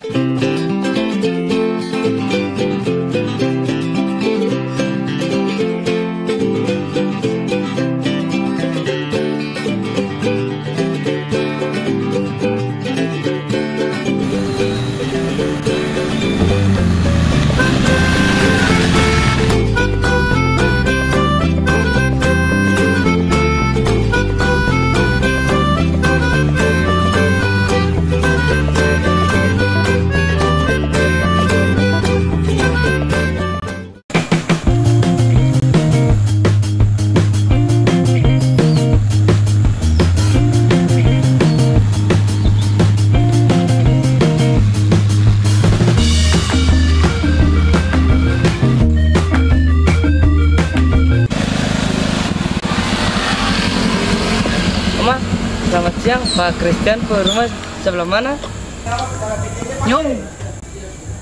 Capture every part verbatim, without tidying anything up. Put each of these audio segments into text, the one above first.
Oma, selamat siang. Pak Christian pung rumah sebelah mana? Nyong.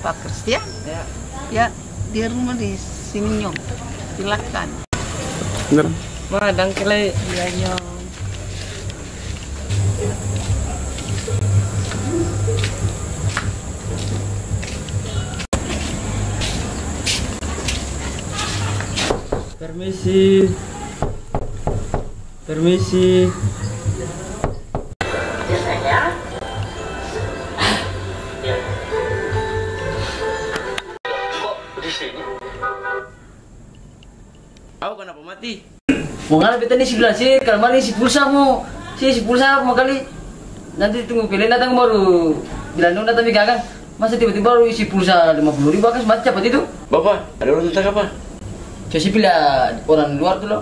Pak Christian? Ya. Ya, dia rumah di sini, Nyong. Silakan. Bener. Ma, dangke lai. Iya, Nyong. Permisi. Permisi. Kok di sini? Au, kanapa mati? Mo ngana beta ni isi bilang se, kalu mari isi pulsa mo, se isi pulsa mo kali. Nanti tunggu P L N datang baru bilang dong datang biking akang. Masa tiba-tiba baru isi pulsa lima puluh ribu akang su mati capat itu? Bapa, ada orang datang apa? Coba se pila orang luar tu lo.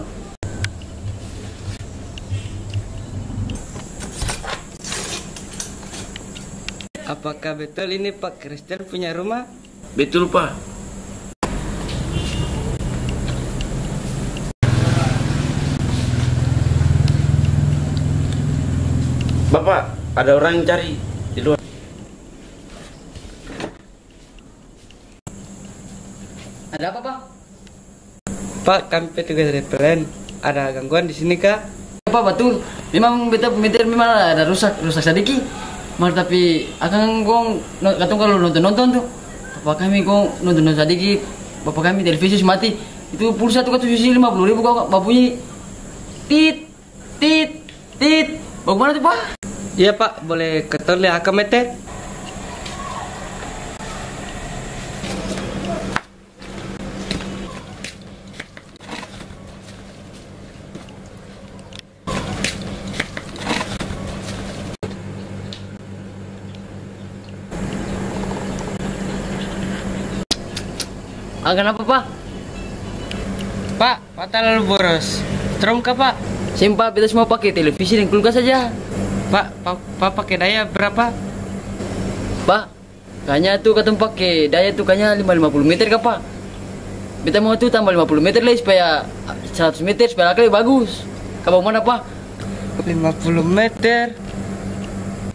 Apakah betul ini Pak Kristen punya rumah? Betul, Pa. Bapak, ada orang yang cari di luar. Ada apa, Pa? Pak, kami petugas dari P L N. Ada gangguan di sini ka? Pak, batul. Memang beta pung meter memang ada rusak, rusak sadiki. Mar tapi akang kong, no-, katong kalu nonton-nonton tu, bapa kami kong nonton-nonton sadiki, bapa kami televisi su mati. Itu pulsa tu katong su isi lima puluh ribu kong babunyi, tit, tit, tit. Bagimana tu, Pa? Iya, Pak. Boleh katong lia akang meter? Ah, kanapa, Pa? Pa, pa talalu boros. Strom ka, Pa? Seng, Pa, beta cuma pake televisi deng kulkas saja. Pa, pa, Pa pake daya berapa? Pa, kayanya tu katong pake daya tu kayanya lima, lima puluh meter ka, Pa? Beta mau tu tamba lima puluh meter lai supaya seratus meter supaya akang lebe bagus. Ka bagimana, Pa? Lima puluh meter.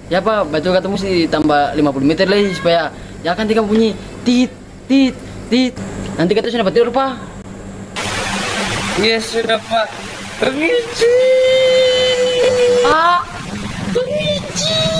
Ya, Pa, batul katong musti tamba lima puluh meter lai supaya ya akang tinggal bunyi tit, tit, tit. Nanti katong su dapa tidor, Pa. Ya sudah, Pa. Permisi. Pa. Permisi.